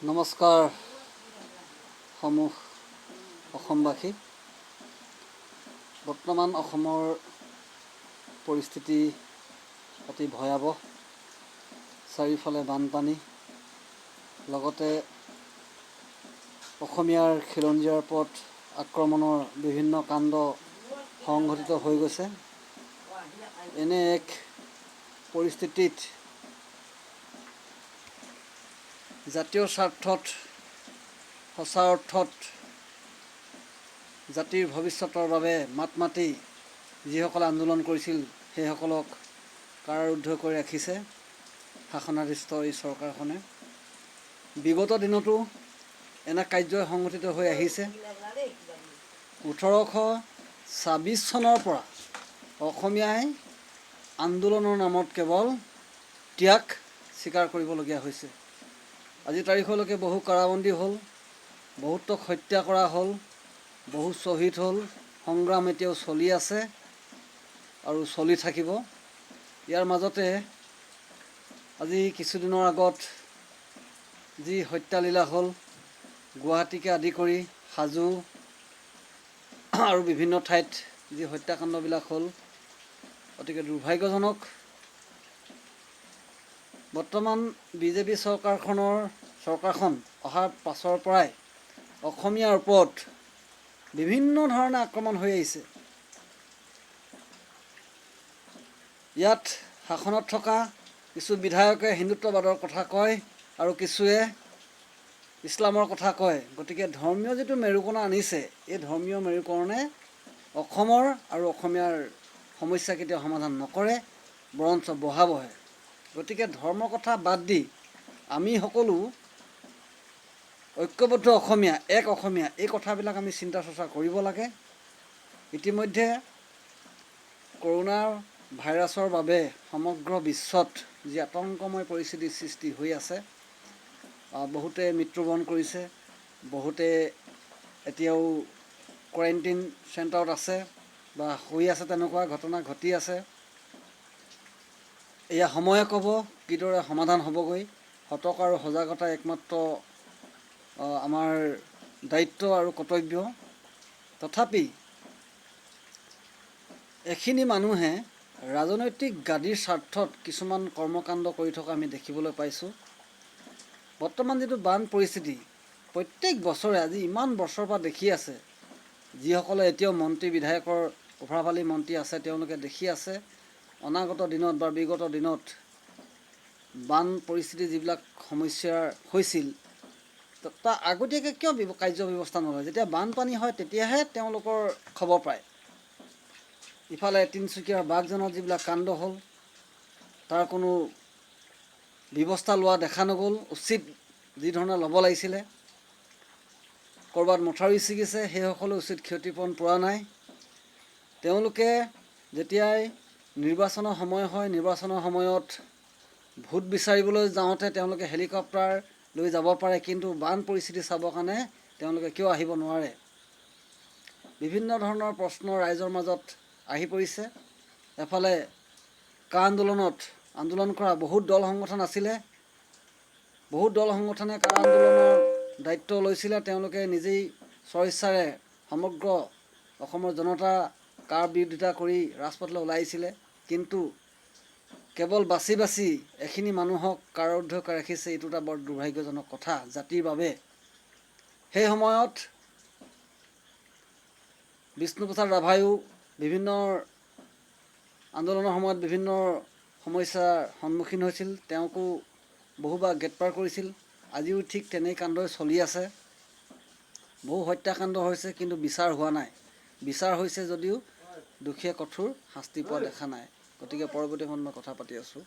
নমস্কাৰ সমূহ অসমবাসী। বৰ্তমান অসমৰ পৰিস্থিতি অতি ভয়াৱহ। চাৰিওফালে বানপানী, লগতে অসমীয়াৰ খিলঞ্জীয়াৰ ওপৰত আক্ৰমণৰ বিভিন্ন কাণ্ড সংঘটিত হৈ গৈছে। এনে এক পৰিস্থিতিত জাতীয় স্বাৰ্থত, সঁচা অৰ্থত জাতিৰ ভৱিষ্যতৰ বাবে মাত মাতি যিসকলে আন্দোলন কৰিছিল, সেইসকলক কাৰাৰুদ্ধ কৰি ৰাখিছে শাসনাধিষ্ঠ এই চৰকাৰখনে। বিগত দিনতো এনে কাৰ্যই সংঘটিত হৈ আহিছে। 1826 চনৰ পৰা অসমীয়াই আন্দোলনৰ নামত কেৱল ত্যাগ স্বীকাৰ কৰিবলগীয়া হৈছে। আজি তাৰিখলৈকে বহু কাৰাবন্দী হ'ল, বহুতক হত্যা কৰা হ'ল, বহু শ্বহীদ হ'ল। সংগ্ৰাম এতিয়াও চলি আছে আৰু চলি থাকিব। ইয়াৰ মাজতে আজি কিছুদিনৰ আগত যি হত্যালীলা হ'ল, গুৱাহাটীকে আদি কৰি হাজো আৰু বিভিন্ন ঠাইত যি হত্যাকাণ্ডবিলাক হ'ল, অতিকে দুৰ্ভাগ্যজনক। বৰ্তমান বিজেপি চৰকাৰখন অহাৰ পাছৰ পৰাই অসমীয়াৰ ওপৰত বিভিন্ন ধৰণে আক্ৰমণ হৈ আহিছে। ইয়াত শাসনত থকা কিছু বিধায়কে হিন্দুত্ববাদৰ কথা কয় আৰু কিছুৱে ইছলামৰ কথা কয়। গতিকে ধৰ্মীয় যিটো মেৰুকৰণ আনিছে, এই ধৰ্মীয় মেৰুকৰণে অসমৰ আৰু অসমীয়াৰ সমস্যা কেতিয়াও সমাধান নকৰে, বৰঞ্চ বঢ়াবহে। গতিকে ধৰ্মৰ কথা বাদ দি আমি সকলো ঐক্যবদ্ধ অসমীয়া, এক অসমীয়া, এই কথাবিলাক আমি চিন্তা চৰ্চা কৰিব লাগে। ইতিমধ্যে কৰোণা ভাইৰাছৰ বাবে সমগ্ৰ বিশ্বত যি আতংকময় পৰিস্থিতিৰ সৃষ্টি হৈ আছে, বহুতে মৃত্যুবৰণ কৰিছে, বহুতে এতিয়াও কোৱাৰেণ্টাইন চেণ্টাৰত আছে বা হৈ আছে, তেনেকুৱা ঘটনা ঘটি আছে। এয়া সময়ে ক'ব কিদৰে সমাধান হ'বগৈ। সতৰ্ক আৰু সজাগতা একমাত্ৰ আমাৰ দায়িত্ব আৰু কৰ্তব্য। তথাপি এখিনি মানুহে ৰাজনৈতিক গাদীৰ স্বাৰ্থত কিছুমান কৰ্মকাণ্ড কৰি থকা আমি দেখিবলৈ পাইছোঁ। বৰ্তমান যিটো বান পৰিস্থিতি, প্ৰত্যেক বছৰে আজি ইমান বছৰৰ পৰা দেখি আছে, যিসকলে এতিয়াও মন্ত্ৰী বিধায়কৰ প্ৰভাৱশালী মন্ত্ৰী আছে, তেওঁলোকে দেখি আছে। অনাগত দিনত বা বিগত দিনত বান পৰিস্থিতি যিবিলাক সমস্যাৰ হৈছিল, তাৰ আগতীয়াকৈ কিয় কাৰ্য ব্যৱস্থা নলয়? যেতিয়া বানপানী হয়, তেতিয়াহে তেওঁলোকৰ খবৰ পায়। ইফালে তিনিচুকীয়াৰ বাঘজানত যিবিলাক কাণ্ড হ'ল, তাৰ কোনো ব্যৱস্থা লোৱা দেখা নগ'ল, উচিত যি ধৰণে ল'ব লাগিছিলে। ক'ৰবাত মথাউৰি ছিগিছে, সেইসকলে উচিত ক্ষতিপূৰণ পোৱা নাই। তেওঁলোকে যেতিয়াই নিৰ্বাচনৰ সময় হয়, নিৰ্বাচনৰ সময়ত ভোট বিচাৰিবলৈ যাওঁতে তেওঁলোকে হেলিকপ্টাৰ লৈ যাব পাৰে, কিন্তু বান পৰিস্থিতি চাবৰ কাৰণে তেওঁলোকে কিয় আহিব নোৱাৰে? বিভিন্ন ধৰণৰ প্ৰশ্ন ৰাইজৰ মাজত আহি পৰিছে। এফালে কা আন্দোলনত আন্দোলন কৰা বহুত দল সংগঠন আছিলে। বহুত দল সংগঠনে কা আন্দোলনৰ দায়িত্ব লৈছিলে। তেওঁলোকে নিজেই স্বইচ্ছাৰে সমগ্ৰ অসমৰ জনতা কাৰ বিৰোধিতা কৰি ৰাজপথলৈ ওলাই আহিছিলে। কিন্তু কেৱল বাছি বাছি এখিনি মানুহক কাৰাৰুদ্ধ কৰি ৰাখিছে, এইটো এটা বৰ দুৰ্ভাগ্যজনক কথা জাতিৰ বাবে। সেই সময়ত বিষ্ণুপ্ৰসাদ ৰাভায়ো বিভিন্ন আন্দোলনৰ সময়ত বিভিন্ন সমস্যাৰ সন্মুখীন হৈছিল। তেওঁকো বহুবাৰ গ্ৰেপ্তাৰ কৰিছিল। আজিও ঠিক তেনে কাণ্ডই চলি আছে। বহু হত্যাকাণ্ড হৈছে, কিন্তু বিচাৰ হোৱা নাই। বিচাৰ হৈছে যদিও দোষীয়ে কঠোৰ শাস্তি পোৱা দেখা নাই। গতিকে পৰৱৰ্তী সময়ত মই কথা পাতি আছোঁ।